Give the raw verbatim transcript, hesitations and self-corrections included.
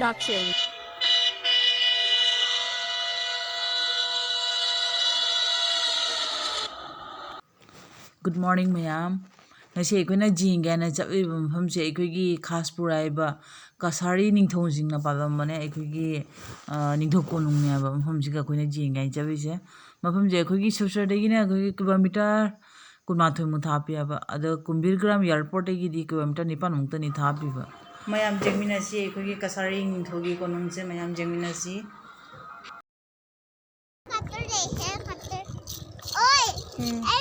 Action. Good morning, ꯃꯌꯥꯝ꯫ ꯉꯁꯤ ꯑꯩꯈꯣꯏꯅ ꯌꯦꯡꯒꯦ ꯍꯥꯏꯅ ꯆꯠꯂꯤꯕ ꯃꯐꯝꯁꯦ ꯑꯩꯈꯣꯏꯒꯤ ꯈꯥꯁꯄꯨꯔ ꯍꯥꯏꯕ ꯀꯁꯥꯔꯤ ꯅꯤꯡꯊꯧꯁꯤꯡꯅ ꯄꯥꯜꯂꯝꯕꯅꯦ꯫ ꯑꯩꯈꯣꯏꯒꯤ, ꯑ, ꯅꯤꯡꯊꯧ ꯀꯣꯅꯨꯡꯅꯤ ꯍꯥꯏꯕ ꯃꯐꯝꯁꯤꯒ ꯑꯩꯈꯣꯏꯅ ꯌꯦꯡꯒꯦ ꯍꯥꯏꯅ ꯆꯠꯂꯤꯁꯦ꯫ ꯃꯐꯝꯁꯦ ꯑꯩꯈꯣꯏꯒꯤ ꯁꯤꯜꯆꯔꯗꯒꯤꯅ ꯑꯩꯈꯣꯏꯒꯤ ꯀꯤꯂꯣꯃꯤꯇꯔ ꯀꯨꯟꯃꯥꯊꯣꯏꯃꯨꯛ ꯊꯥꯞꯄꯤ ꯍꯥꯏꯕ꯫ ꯑꯗꯣ ꯀꯨꯝꯕꯤꯔ ꯒ꯭ꯔꯥꯝ ꯑꯦꯌꯥꯔꯄꯣꯔꯠꯇꯒꯤꯗꯤ ꯀꯤꯂꯣꯃꯤꯇꯔ ꯅꯤꯄꯥꯟꯃꯨꯛꯇꯅꯤ ꯊꯥꯞꯄꯤꯕ꯫ ꯃꯌꯥꯝ ꯌꯦꯡꯃꯤꯟꯅꯁꯤ ꯑꯩꯈꯣꯏꯒꯤ ꯀꯁꯥꯔꯤ ꯅꯤꯡꯊꯧꯒꯤ ꯀꯣꯅꯨꯡꯁꯦ ꯃꯌꯥꯝ ꯌꯦꯡꯃꯤꯟꯅꯁꯤ꯫ ꯈꯠꯇꯔ ꯂꯩꯍꯦ, ꯈꯠꯇꯔ꯫ ꯑꯣꯏ! ꯎꯝ꯫